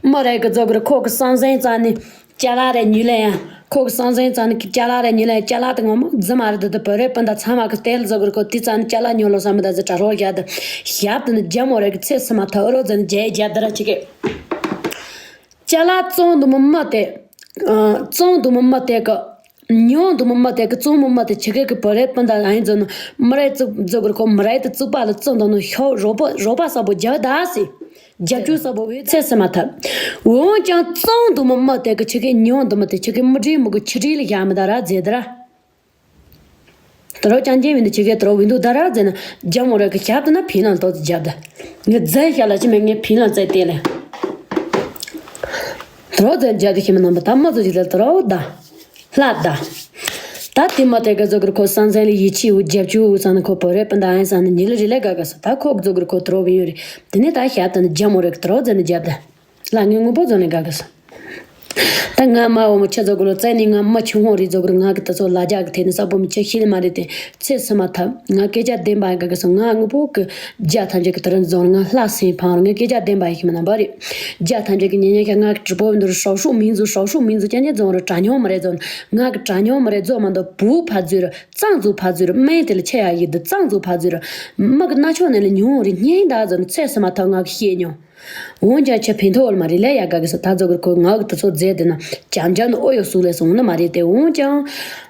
མོ་རེ་གི་ཚོ་གི་རེ་ཁོ་གི་སང་སེང་ཙང་ནི། ཅ་ལག་རེ་ཉོས་ལ་ཡང་ཁོ་གི་སང་སེང་ཙང་ནི་ཅ་ལག་རེ་ཉོས་ལ་ཡང་ཅ་ལག་དེ་ངོ་མ་རྫི་མ་རེད་དེ་དེ་བོད་རེ་སྤུན་ཟླ་ཚང་མ་གི་སྟེར་བཟོ་གི་རེ་ཁོ་དེ་ཙང་ནི་ཅ་ལག་ཉོ་ལོ་བསམ་མི་ད་ཟི་དྲ་རོགས་བཞག་དེ་ཞབས་དེ་ནི་རྒྱ་མོ་རེ་གི་ཚེ་སི་མ་ཐག་ཨ་རོ་ཛེ་ནི་རྒྱ་རྒྱ་དེ་ར་ཅི་གི། ཅ་ལག་བཙོང་འདུག་མི་མ་དེ། ཨ། བཙོང་འདུག་མི་མ་དེ་གི། ཉོ་འདུག་མི་མ་དེ་གི་བཙོང་མི་མ་དེ་ཆི་གེ་གི་བོད་རེ་སྤུན་ཟླ་ཨ་ཡིན་ཚོ་ནི་མི་རེ་བཙུགས་བཙུགས་གི་རེ་ཁོ་མི་རེ་དེ་བཙུགས་པ་ལ་བཙོང་འདུག་ནི་ཤོག་རོགས་པ་རོགས་པ་གསལ་པོ་རྒྱབ་ད་སི། རྒྱབ་སྐྱོར་གསལ་པོ་བས་ཚེ་སི་མ་ཐག་འོན་ཀྱང་བཙོང་འདུག་མི་མ་དེ་གི་ཆི་གེ་ཉོ་འདུག་མི་དེ་ཆི་གེ་མི་འདྲི་མི་གི་ཆི་འདྲི་ལ་བཞག་མི་ད་ར་ཛེ་ད་ར། དུ་རོ་ཅང་ཅན་བིན་དུ་ཆི་གེ་དུ་རོ་བིན་དུ་ད་ར་ཛེ་ན་རྒྱ་མོ་ར་གི་ཞབས་དེ་ན་ཕིན་ལང་ཏོ་ཙི་རྒྱབ་ད། ངས་ཛེ་ཞག་ལ་ཅི་མེད་ངས་ཕིན་ལང་ཙེ་དེ་ལེ། དུ་རོ་ཛེ་རྒྱབ་དེ་ཤི་མི་རྣམ་པ་ད་མ་ཙོ་ཅི་ལ་དུ་རོ་ད། ལྷ་ད། ད་དེ་མ་དེ་ག་ཚོ་གི་ཁོ་སང་སེང་ལ་ཡིད་ཆེས་འུ་རྒྱབ་ཆུ་འུ་ས་ནི་ཁོ་བོད་རེ་སྤུན་ཟླ་ཨན་ས་ནི་ཉི་ལི་རི་ལེ་ག་ག་ས་ད་ཁོ་གི་ཚོ་གི་ཁོ་དུ་རོ་བིན་ཡོད་རེད། དེ་ནས་ད་ཞབས་དེ་ནི་རྒྱ་མོ་རེ་གི་དུ་རོ་ཛེ་ནི་རྒྱབ་ད། ལ་ངའི་དངོས་པོ་བཟོ་ནས་དགའ་དགའ་སོང་། ད་ང་མ་འོ་མོ་ཁྱེད་ཚོ་གུ་ལོ་བཙལ་ནས་ང་མ་ཆུང་ངོ་རེད་ཚོ་གུ་ལོ་ང་གི་ད་ཚོ་ལ་རྒྱ་གི་ཐད་ནས་ས་བོ་མི་ཆེ་ཤེས་ནི་མ་རེད་དེ་ཚེ་སི་མ་ཐབས་ང་སྐད་ཆ་བདེན་པ་ཡིན་དགའ་དགའ་སོང་། ང་དངོས་པོ་གི་རྒྱ་ཐམས་ཅད་ཀྱི་དེ་རིང་བཟོ་ང་ལྷ་སེམས་ཕང་རུང་ངས་སྐད་ཆ་བདེན་པ་ཡིན་ཤི་མ་ན་བ་རེད། རྒྱ་ཐམས་ཅད་ཀྱི་ཉེ་ཉེ་ཁ་ང་གི་གྲི་པོ་འདུར་ཧྲའོ་ཧྲུག་མིང་ཟུ་ཧྲའོ་ཧྲུག་མིང་ཟུ་ཅན་ཅན་རྫོང་རུ་གྲ་ཉོ་མ་རེད་རྫོང་ང་གི་གྲ་ཉོ་མ་རེད་རྫོང་མ་འདུག་བུ་ཕ་ཛུ་རུ་གཙང་ཛུ་ཕ་ཛུ་རུ་སྨན་དེ་ལ་ཆེ་ཡ་ཡིན་འདུག་གཙང་ཛུ་ཕ་ཛུ་རུ་མི་གི་སྣ་ཆོག་ནས་ལ་ཉུང་རེད་སྙིང་ད་ཟོ་ནས་ཚེ་སི་མ་ཐབས་ང་གི་ཤེས་མྱོང་། འོན་ཀྱང་ཁྱེད་ཕན་ཐོགས་ཡོད་མ་རེད་ལས་ཡ། དགའ་གི་སོ་ད་ཚོ་གི་ཁོ་ང་གི་དུས་ཚོད་རྫས་དེ་ན་ཅང་ཅང་ནི་ཨོ་ཡོད་སུ་ལས་སོང་ནི་མ་རེད་དེ། འོན་ཀྱང་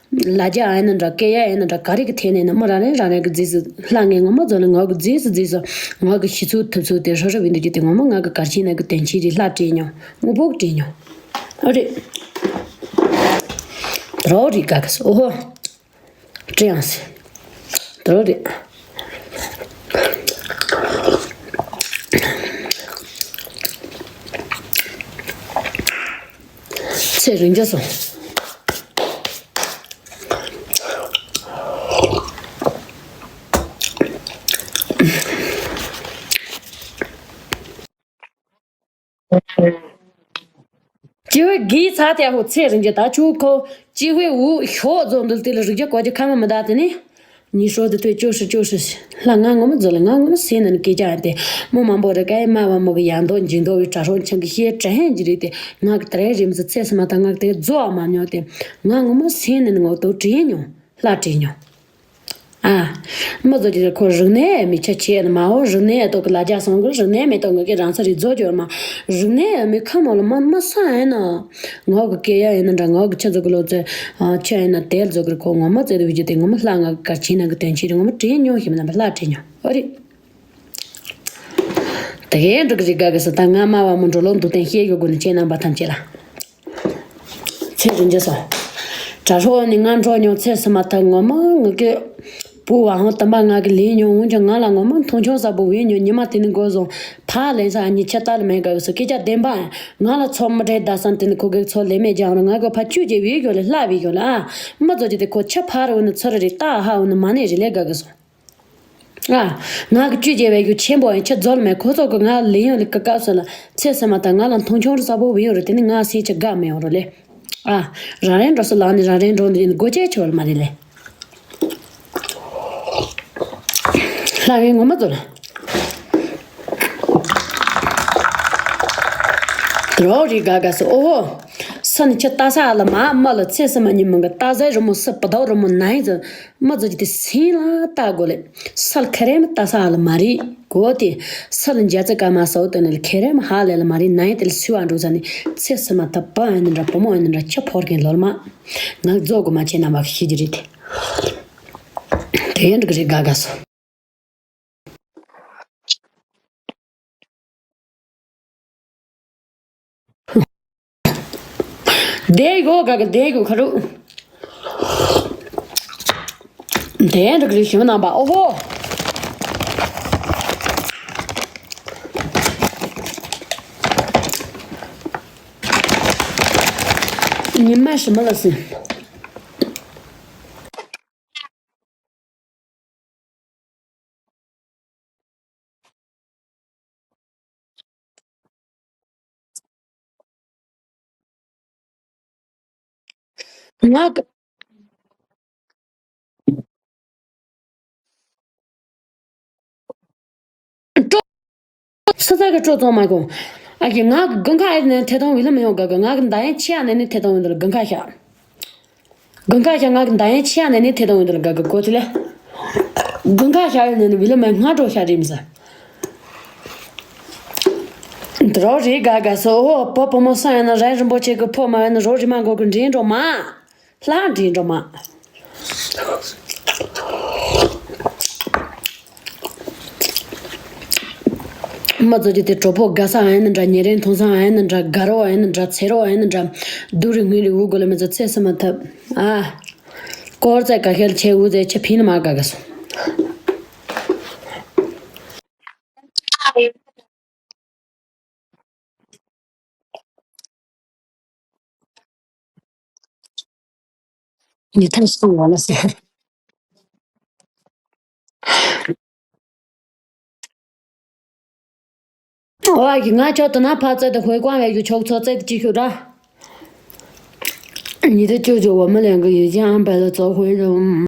ལ་རྒྱ་ཨེ་ན་འདྲ་སྐད་ཡ་ཨེ་ན་འདྲ་ག་རེ་གི་ཐད་ནས་ནི་མི་རང་རེ་རང་རེ་གི་རྫས་སུ་ལྷ་ངས་ངོ་མ་ཚོ་ལ་ང་གི་རྫས་སུ་རྫས་སུ་ང་གི་ཤི་ཚུལ་ཐུབ་ཚུལ་དེ་ཧྲ་ཧྲ་བི་འདུག་རྒྱུ་དེ་ངོ་མ་ང་གི་གར་ཆེན་ན་གི་དོན་ཆེན་རེད། ལྷ་དྲན་མྱོང་དངོས་པོ་གི་དྲན་མྱོང་། ཨོ་རེད། རོ་རི་ག་གི་སོ་ཨོ་ཧོ། སྤྲེའུ་ཡང་སྲིད། དེ་རོ་རེད། ཚེ་རིང་རྒྱ་སོང་། སྤྱི་བོའི་གི་ཚ་དེ་ཧོ་ཚེ་རིང་རྒྱ་ད་ཆུ་ཁོ་སྤྱི་བོའི་འུ་ཤོག་རྫོགས་འདུལ་དེ་ལ་རིག་རྒྱ་གོ་རྒྱ་ཁ་མ་མི་ད་དེ་ནི། ཉི་ཤོ་དེ་ཐོས་ཅོ་ཧྲི་ཅོ་ཧྲི་ལྷ་ང་ངོ་མ་རྫོགས་ལ་ང་ངོ་མ་སེ་ནན་སྐད་ཆ་ཡང་དེ་མོ་མང་པོ་རེ་ཀའི་མ་བ་མོ་གི་ཡང་དོ་འཇིང་དོ་བའི་གྲྭ་ཧྲོང་ཆང་གི་ཤེས་དྲན་ཧན་གྱི་རིག་དེ་ང་གི་དྲན་རིམ་སུ་ཚེ་སི་མ་ད་ང་གི་དེ་རྫོགས་མ་མྱོང་དེ་ང་ངོ་མ་སེ་ནན་ངོ་དོ་དྲན་མྱོང་། ལྷ་དྲན་མྱོང་། ཨ། མི་ཚོ་ཅི་ཁོ་རིག་གནས་མི་ཆ་ཆེ་ན་མ་འོ་རིག་གནས་ཏོག་གི་ལ་རྒྱ་སོང་གི་རིག་གནས་མེ་ཏོག་ངི་གི་རང་ས་རི་རྫོ་ཅོར་མ། རིག་གནས་མི་ཁ་མོ་ལ་མ་མ་ས་ཨེ་ན། ངོ་གི་སྐད་ཡ་ཨེ་ན་འདྲ་ངོ་གི་ཆ་ཚོ་གི་ལོ་ཚོད། ཆ་ཨེ་ན་དེལ་ཚོ་གི་ཁོ་ངོ་མ་ཚེ་དུ་བི་ཅི་དེ་ངོ་མ་ལྷ་ང་གི་གར་ཆེན་ན་གི་དོན་ཆེ་རི་ངོ་མ་དྲན་མྱོང་ཞིག་མི་ན་མ་ལྷ་དྲན་མྱོང་ཨོ་རི། དེ་གའི་འགྲོ་གི་རི་དགའ་གི་སི་ད་ང་མ་བ་མོ་འགྲོ་ལོ་འདུག་སྟེང་ཤེས་ཡོད་དགོས་ནི་ཁྱེད་རྣམ་པ་ཐམས་ཅད་ལ། ཚེ་རིང་རྒྱ་སོང་། གྲྭ་ཧྲོ་ནི་ང་འགྲོ་མྱོང་ཚེ་སི་མ་ཐག་ངོ་མ་ངུ་གི། བུ་བ་ཧོང་དམ་པ་ང་གི་ལས་མྱོང་འོན་ཀྱང་ང་ལ་ངོ་མ་མཐོང་ཆུང་ཟབ་པོ་བས་མྱོང་ཉི་མ་དེ་ནི་འགོ་བཟུང་ཕ་ལེན་ས་ཨ་ཉི་ཆ་ལྟར་མེད་དགའ་གི་སི་སྐད་ཆ་བདེན་པ་ང་ལ་ཚོ་མི་འདྲེ་ད་སང་དེ་ནི་ཁོ་གི་ཚོ་ལས་མེད་ཀྱང་རུང་ང་གི་ཕ་ཆུ་རྗེ་བས་གྱོ་ལ་ལྷ་བས་གྱོ་ལ་ཨ། མི་ཚོ་ཅི་དེ་ཁོ་ཆ་ཕ་རུ་ནི་ཚུ་རི་རི་ཏ་ཧ་འུ་ནི་མ་ནི་རི་ལས་དགའ་གི་སོང་། ང་གི་བཅུ་རྒྱལ་བའི་རྒྱུ་ཆེན་པོ་ཡང་ཁྱེད་རྫོགས་ལ་མེད་ཁོ་ཚོ་གི་ང་ལེན་ཡོང་ལེ་ཀ་ཀ་སོ་ལ་ཚེ་སེ་མ་ད་ང་ལ་མཐོང་ཆུང་རུ་ས་པོ་བི་ཡོང་རུ་དེ་ནི་ང་སེ་ཆ་དགའ་མི་ཡོང་རུ་ལེ། ཨ། རང་རེ་འགྲོ་སུ་ལག་ནི་རང་རེ་འགྲོ་འདི་ནི་སྒོ་ཆེ་ཆོ་ལ་མ་རེད་ལེ། ལྷ་ངའི་ངོ་མ་ཚོ་ལ། དྲོ་རི་ག་ག་སོ་ཨོ་ཧོ། ས་ནི་ཆ་ལྟ་ས་ལ་མ་མ་ལ་ཚེ་སེ་མ་ཉི་མ་གི་ལྟ་ས་རི་མོ་སི་པ་དོ་རི་མོ་ནའི་ཚོ། མ་ཟོ་ཅི་དེ་སེམས་ལ་ལྟ་དགོས་ལེ། སལ་ཁེ་རེ་མ་ལྟ་ས་ལ་མ་རེད་གོ་དེ། སལ་འཇའ་ཚ་ཀ་མ་སོ་དེ་ནི་ཁེ་རེ་མ་ཧ་ལེ་ལ་མ་རེད་ནའི་དེ་ལ་སུ་བ་འགྲོ་ས་ནི་ཚེ་སི་མ་ཐ་པ་ཨེ་ནི་འདྲ་བུ་མོ་ཨེ་ནི་འདྲ་ཆ་ཕོར་གིན་ལོལ་མ། ང་རྫོགས་དགོས་མ་ཆེ་ན་མ་ཤི་རྒྱུ་རེད་དེ། དེ་འགྲིག་རེད་དགའ་དགའ་སོ། བསྡད་ཡོད་ག་གི་བསྡད་ཡོད་ཁ་རུ། དེ་འདྲ་གི་ཞིམ་རྣམ་པ་ཨོ་ཧོ། ཉི་མ་ཞིམ་ལ་སྲིན། ང་ག་སོ་ས་གི་སྤྲོ་ཚང་མ་གོ། ཨ་ཀྱི་ང་གི་དགུན་ཁ་ཨེ་ནས་ཐད་གཏོང་བི་ལ་མི་ཡོང་ག་གི་ང་གི་མདའ་ཡན་ཆེ་ཡ་ནས་ནི་ཐད་གཏོང་བི་འདི་ལ་དགུན་ཁ་ཤ། དགུན་ཁ་ཤ་ང་གི་མདའ་ཡན་ཆེ་ཡ་ནས་ནི་ཐད་གཏོང་བི་འདི་ལ་ག་གི་གོ་ཚི་ལེ། དགུན་ཁ་ཤ་ཡ་ནས་ནི་བི་ལ་མི་སྔ་འགྲོ་ཤ་རིམ་ས། འདི་རོ་རི་ག་ག་སོ་ཨོ་བོ་བུ་མོ་སང་ཡ་ན་རན་རིན་པོ་ཆེ་གི་ཕོ་མ་ཡ་ན་རོ་རི་མ་གོ་གི་འདྲེན་འགྲོ་མ། ལྷ་འདྲེ་འགྲོ་མ། མ་ཚོ་ཅི་དེ་གྲོགས་པོ་དགའ་ས་ཨེ་ནི་འདྲ་ཉེ་རིང་མཐོང་ས་ཨེ་ནི་འདྲ་དགའ་རོ་ཨེ་ནི་འདྲ་ཚེ་རོ་ཨེ་ནི་འདྲ་སྡུག་རི་ངུ་རི་འུ་གོ་ལ་མི་ཚོ་ཚེ་སི་མ་ཐབ་ཨ། ཀོར་ཙེ་ག་ཤལ་ཆེ་འུ་ཙེ་ཆེ་ཕིན་མ་དགའ་དགའ་སོང་། ཉི་ཐར་སོང་བ་ལ་ཟེར། ཨོ་ཨ་གི་ང་ཆོག་ཏུ་ན་ཕ་ཙེ་ཏུ་ཧོས་ཀོང་བའི་ཡུ་ཆོག་ཚོ་ཙེ་ཏུ་ཅི་ཤུ་ར། ཉི་ཐར་ཅོ་ཅོ་བ་མི་ལེན་གི་ཡུ་ཅང་བེ་ལ་ཙོ་ཧོས་རུ།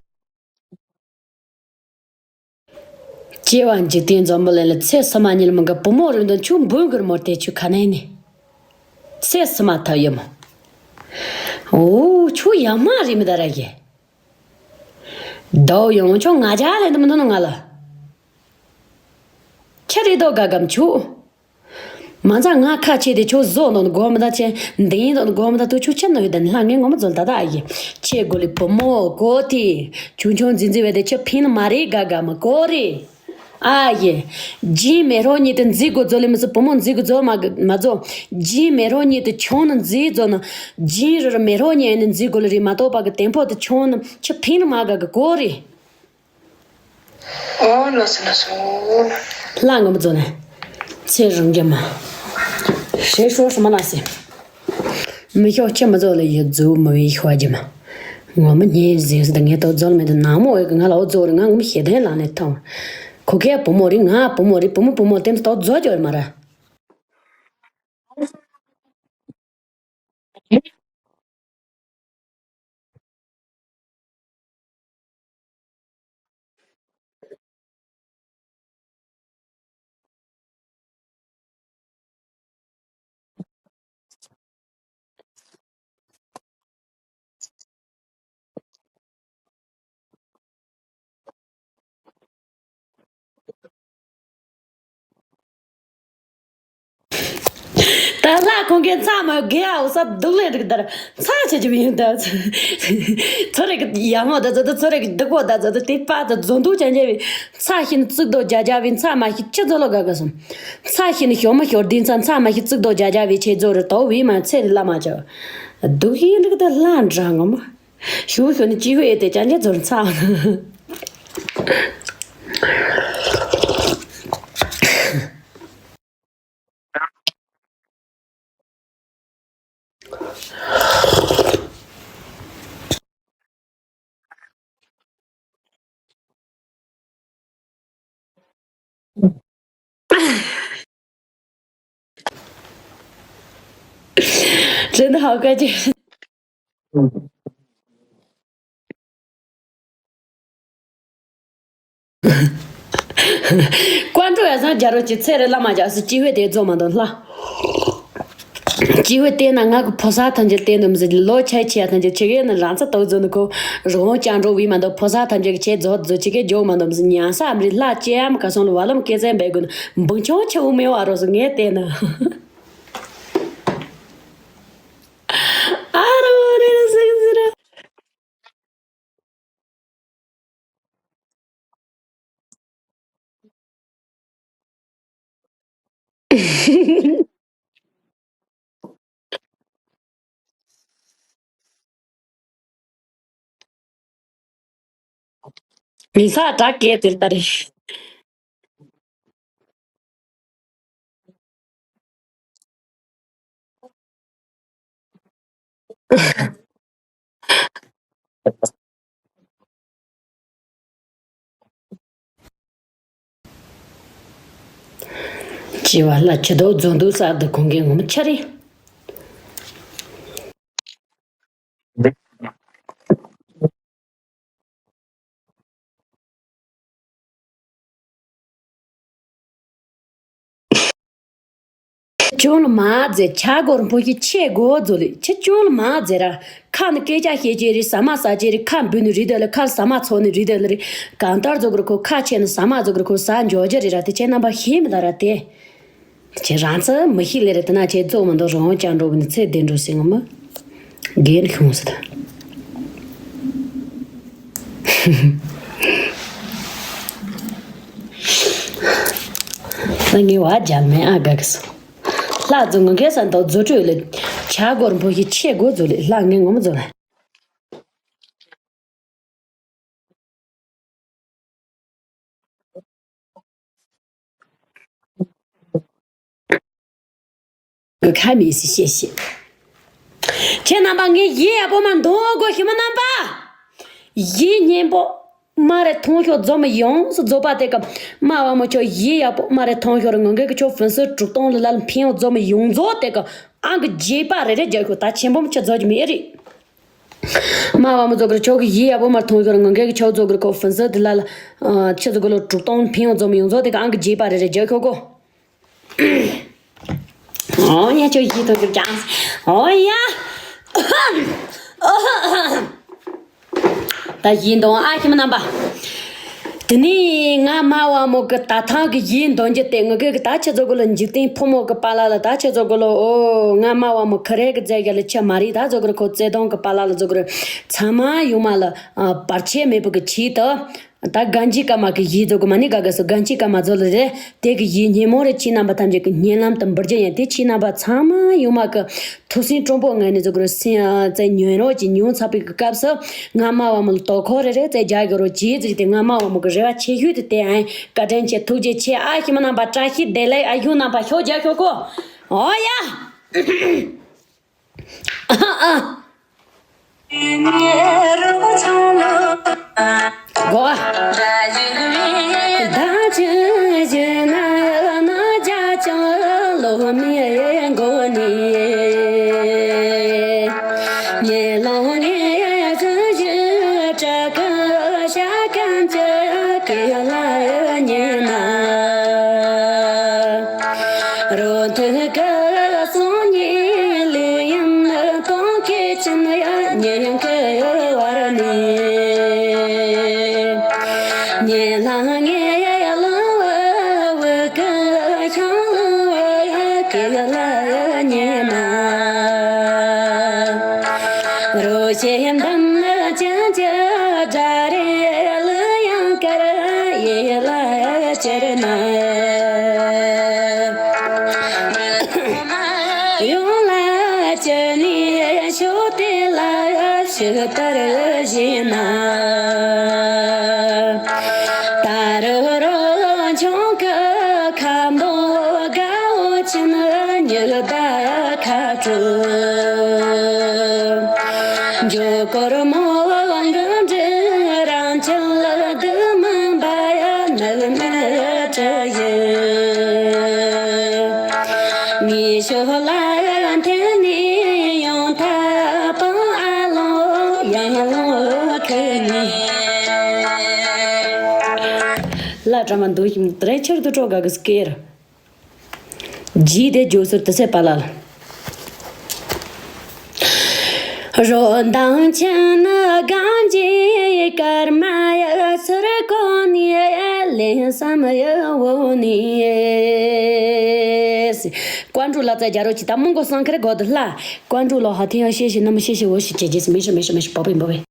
སྐྱེ་བ་འཇིག་རྟེན་འཛོམས་པོ་ལེན་ལ་ཚེ་སི་མ་ཉིལ་མི་གི་བུ་མོ་རིན་དོན་ཆུ་འབུལ་གིར་མོར་ཏེ་ཆུ་ཁ་ནས་ནི། ཚེ་སི་མ་ཐབས་ཡོད་མོ། འོ་ཆུ་ཡ་མ་རི་མི་ད་ར་གི། ཟླ་བ་ཡོང་ཆོག་ང་ཅག་ལེན་དུ་མི་འདུག་ནོ་ང་ལ། ཁྱེད་རི་དོ་དགའ་གམ་ཆུ། མ་ཚང་ང་ཁ་ཆེ་དེ་ཁྱོད་བཟོ་འདོན་དགོས་མི་འདུག་ཆེ་འདིན་འདོན་དགོས་མི་འདུག་ཏུ་ཁྱོད་ཆེ་ནོ་ཡོད་དེ་ལྷ་ངན་ངོ་མ་ཚོ་ད་ད་ཨ་ཡེ། ཆེ་དགོས་ལི་བུ་མོ་གོ་དེ་ཆུང་ཆུང་འཛིན་འཛིན་བས་དེ་ཆེ་ཕིན་མ་རེད་ག་ག་མ་གོ་རེད། ཨ་ཡེ། ཇིན་མེ་རོ་ཉིད་དུ་འཛིན་དགོས་ཚོ་ལི་མི་སུ་བུ་མོ་འཛིན་དགོས་ཚོ་མ་གི་མ་ཚོ། ཇིན་མེ་རོ་ཉིད་དུ་ཆུང་ནི་འཛིན་ཚོ་ནི། ཇིན་རུ་རུ་མེ་རོ་ཉིད་ནི་འཛིན་དགོས་ལི་རེད་མ་གཏོགས་པ་གི་དེང་ཕོ་དུ་ཆུང་ནི་ཆེ་ཕིན་མ་ག་གི་གོ་རེད། ཨོ་ལགས་སོ་ལགས་སོ། ལྷ་ངོ་མ་ཚོ་ནི། ཚེ་རིང་རྒྱ་མ། ཞེས་ཤོག་ཧྲི་མ་ལ་སེ། མི་ཤོག་ཆེ་མ་ཚོ་ལ་ཡོད་རྫུ་མ་བའི་ཤོག་རྒྱ་མ། ངོ་མ་ཉེ་ཟིག་སི་ད་ངས་ཏོ་རྫོལ་མེད་དུ་ནག་མོ་འོས་ཀྱི་ང་ལ་འོ་རྫོ་རེ་ང་ངོ་མ་ཞེ་དན་ལ་ནས་ཐོང་། ཁོ་ཁའི་བུ་མོ་རེད་ང་བུ་མོ་རེད་བུ་མོ་བུ་མོ་དེམ་སི་ཏོ་རྫོ་ཅོ་རེ་མ་ར། ད་ལྷ་ཁོང་གིས་ཚ་མ་གེ་ཨའུ་ས་སྡུག་ལས་རིག་དར་ཚ་ཆེ་ཆེ་བའི་ཡོན་ད། ཚོ་རེ་གི་ཡ་མོ་ད་ཚོ་ད་ཚོ་རེ་གི་སྡུག་པོ་ད་ཚོ་ད་དེ་པ་ད་རྫོ་འདུག་ཅན་ཅན་བའི་ཚ་ཤིན་ཙུག་དོ་རྒྱ་རྒྱ་བའི་ཚ་མ་ཤི་ཅི་ཚོ་ལོ་ག་ག་སོང་། ཚ་ཤིན་ཞོ་མ་ཞོར་དིན་ཚ་ཚ་མ་ཤི་ཙུག་དོ་རྒྱ་རྒྱ་བའི་ཆེ་ཚོ་རེ་དོ་བའི་མ་ཚེ་རེ་ལ་མ་ཅོ། སྡུག་ཡིན་རིག་ད་ལྷ་འདྲ་ངོ་མ། ཞུ་ཞུ་ནི་ཅི་ཧུ་ཨེ་ཏེ་ཅང་ཅི་ཚོར་ཚ།真的好感觉。 ཀོན་ཀྲོ་ཡ་སང་རྒྱ་རོ་ཅི་ཚེ་རེ་བླ་མ་རྒྱ་སུ་ཅི་ཧུད་དེ་རྫོགས་མ་འདོན་ལྷ། ཅི་ཧུད་བལྟས་ན་ང་གི་ཕོ་གསར་ཐམས་ཅད་བལྟས་འདུག་མི་ཟེར་ལོ་ཆ་ཆེ་ཐམས་ཅད་ཆེ་གེ་ན་རང་ཚ་དོག་རྫོགས་ནི་ཁོ་རོང་ཅང་འགྲོ་བི་མ་འདུག་ཕོ་གསར་ཐམས་ཅད་ཀྱི་ཆེ་རྫོགས་རྫོགས་ཆེ་གེ་རྒྱོག་མ་འདུག་མི་ཟེར་ཉན་ས་མི་རིགས་ལྷ་ཅེ་ཨམ་ག་སོང་ལ་བ་ལམ་སྐད་ཚན་འབད་དགོས་ན་འབུང་ཆུང་ཆེ་བོ་མེད་བ་རོ་སུ་ངས་བལྟས་ན། ཨ་རོ་རེ་རེ་སེ་སེ་ར། མི་ས་དྲག་སྐད་དེར་ལྟ་རེ། བྱིས་པ་ལ་ཇི་ལྟར་རྫོགས་འདུག་ཟེར་དུས་ཁོང་གིས་ངོ་མ་ཆ་རེ། ཅུང་ལ་མ་ཟེར་ཆ་སྒོར་འཕོ་ཞིག་ཆེ་སྒོ་རྫོ་ལི་ཆེ་ཅུང་ལ་མ་ཟེར་ར། ཁ་ནི་སྐད་ཆ་བཤད་ཀྱི་རེད། ཟ་མ་ཟ་ཀྱི་རེད། ཁ་འབུད་ནི་རེད་དེ་ལ་ཁ་ཟ་མ་ཚོ་ནི་རེད་དེ་ལ་རེད། གང་ལྟར་རྫོ་གི་རེད་ཁོ་ཁ་ཆེ་ནི་ཟ་མ་རྫོ་གི་རེད་ཁོ་ཟ་འཇོག་རྒྱུ་རེད་ར་དེ་ཁྱེད་རྣམ་པ་ཤེས་མི་ད་ར་དེ། ཁྱེད་རང་ཚོ་མི་ཤེས་ལེ་རེད་དེ་ན་ཁྱེད་རྫོགས་མ་འདུག་རང་དབང་ཅང་འགྲོ་གི་ནི་ཚེ་བདེ་འགྲོ་ཟེར་ངོ་མ། རྒན་ཁྱུང་ཟེར། ད་ངའི་བ་རྒྱལ་མེད་ཨ་དགའ་གི་སོང་། ལྷ་རྫོང་གི་ས་འདུག་རྫུ་འཕྲུལ་ལ་ཆ་སྒོར་འཕོ་ཞིག་ཆེ་སྒོ་རྫོ་ལེ་ལྷ་ངའི་ངོ་མ་རྫོ་ལེ། གི་ཁ་མི་སི་ཤེས་ཤེས། ཁྱེད་རྣམ་པ་ངའི་ཡིད་ཡག་པོ་མ་འདོང་གོ་ཞི་མི་རྣམ་པ། ཡིད་སྙན་པོ། མ་རེ་མཐོང་ཤོག་རྫོགས་མི་ཡོངས་སུ་རྫོགས་པ་དེ་ཀ་མ་བ་མོ་ཁྱོད་ཡིད་ཡག་པོ་མ་རེ་མཐོང་ཤོག་རེ་ངང་གི་ཁྱོད་ཕུན་སུམ་དྲུག་སྟོང་ལ་ལ་འཕེན་འོ་རྫོགས་མི་ཡོངས་རྫོགས་དེ་ཀ་ཨང་གི་རྗེས་པ་རེ་རེ་རྒྱག་ཤོག་ད་ཆེན་པོ་མ་ཁྱོད་རྫོགས་ཀྱི་མེད་རེད། མ་བ་མོ་རྫོགས་གི་ཁྱོད་ཀྱི་ཡིད་ཡག་པོ་མ་རེ་མཐོང་ཤོག་རེ་ངང་གི་ཁྱོད་རྫོགས་གི་ཁོ་ཕུན་སུམ་དེ་ལ་ལ་ཁྱོད་རྫོགས་གི་ལོ་དྲུག་སྟོང་འཕེན་འོ་རྫོགས་མི་ཡོངས་རྫོགས་དེ་ཀ་ཨང་གི་རྗེས་པ་རེ་རེ་རྒྱག་ཤོག་གོ། ཨོ་ཡ་ཁྱོད་ཡིད་ཐོག་གི་ཅང་། ཨོ་ཡ། ད་ཡིན་དང་ཨ་ཁྱིམ་རྣམ་པ། དེ་ནས་ང་མ་བ་མོ་གི་ད་ཐང་གི་ཡིད་འདོན་རྒྱུ་དེ། ངི་གི་ད་ཁྱེད་ཚོ་གི་ལ་འཇིག་རྟེན་ཕོ་མོ་གི་པཱ་ལགས་ལ། ད་ཁྱེད་ཚོ་གི་ལ་ཨོ་ང་མ་བ་མོ་ཁི་རེ་གི་རྫས་ག་ལ་ཆ་མ་རེད། ད་ཚོ་གི་ཁོ་བརྩེ་དུང་གི་པཱ་ལགས་ལ་ཚོ་གི་ཚང་མ་ཡོང་མ་ལ་བར་ཆད་མེད་པོ་གི་ཆེད་དུ། ད་གན་ཇི་ཀ་མ་གི་ཡིད་ཚོ་གི་མ་ནི་ག་ག་སོ་གན་ཇི་ཀ་མ་ཚོ་ལ་རེད། དེ་གི་ཡིད་ཉིན་མོ་རེ་ཁྱེད་རྣམ་པ་ཐམས་ཅད་ཀྱི་སྙན་ལམ་དུ་འབུལ་རྒྱུ་ཡིན། དེ་ཁྱེད་རྣམ་པ་ཚང་མ་ཡོང་མ་གི་ཐུགས་སེམས་དྲང་པོ་ངང་ནས་ཚོ་གི་སེམས་ཨ་ཙེ་ཉོན་རོགས་ཀྱི་ཉོན་ཚ་པའི་གི་སྐབས་སུ་ང་མ་བ་མོ་ལ་དོ་ཁོ་རེ་རེ་ཙེ་རྒྱག་གི་རོགས་གྱིས་ཟེར་ཏེ། ང་མ་བ་མོ་གི་རེ་བ་ཆེ་ཤོས་དེ་དེ་ཨ་ཡིན། བཀའ་དྲིན་ཆེ། ཐུགས་རྗེ་ཆེ། ཨ་ཞི་མི་རྣམ་པ་བཀྲ་ཤིས་བདེ་ལེགས། ཨ་ཞུ་རྣམ་པ་ཤོག་རྒྱག་ཤོག་གོ། ཨོ་ཡ། ཨ་ཨ། གོ། ད་ཅི་ཞིག་ན་ན་རྒྱ་ཅང་ལོ་མི་མགོ་ནི། ཉེ་ལོང་ངེ་ཟི་ཞི་དྲ་ཀ་ཤ་ཀན་ཅི་ཀེ་ལ་ཉེ་ན། རོ་ཐུ་ཀ་སོང་ཉེ་ལུ་ཡིན་ཏོང་ཀེ་ཅིན་ཡ་ཉེ་ཀེ་བར་ནི། ཉེ་ལ་ངེ་ལ་བ་བུ་ཀ་ཤང་ལ་བ་ཀེ་ལ་ཉེ་ན། རོ་ཤེ་འདམ་ཅན་ཅ་དྲ་རེ་ལུ་ཡང་ཀར་ཡེ་ལ་ཅེར་ན། ཡོང་ལ་ཅེར་ནི་ཤོ་ཏེ་ལ་ཤི་ཏར་བཞིན་ན། ད་རུ་རོ་ཆུང་ཀ་ཁ་མདོ་དགའ་བོ་ཆེ་ན་ཉི་ཟླ་ཁ་དྲོ། འཇོ་སྐོར་མོ་གི་འདྲི་རང་ཆེན་ལ་དུ་མི་འབའ་ཡ་ནག་ནག་བྲི་ཡི། ངེད་ཤོ་ལ་འཐེན་ནས་ཡོང་ཐ་པང་ཨ་ལོང་ཡང་ལོང་ཁུ་ནི། ལ་གྲ་མ་འདུག་ཞིམ་ཏྲེ་ཆེར་དུ་སྤྲོ་ག་གི་སྐེར། རྗེས་དེ་ཇོ་སུར་དུ་སེ་པ་ལ་ལ། རོ་མདངས་ཆེན་ནི་གང་ཇི་ཀར་མ་ཡ་སུར་གོ་ནི་ལེན་བསམ་ཡ་བོ་ནི། ཀོན་ཀྲུ་ལ་ཙ་རྒྱ་རོ་ཅི་ད་མོང་གོ་སང་ཁར་གོ་དུ་ལ། ཀོན་ཀྲུ་ལོ་ཧ་ཐི་ཡང་ཤེས་ཤེས་ནམ་ཤེས་ཤེས་བོ་ཤི་ཅེ་ཇེ་སི་མི་ཤི་མི་ཤི་མི་ཤི་པོ་པི་པོ་པི།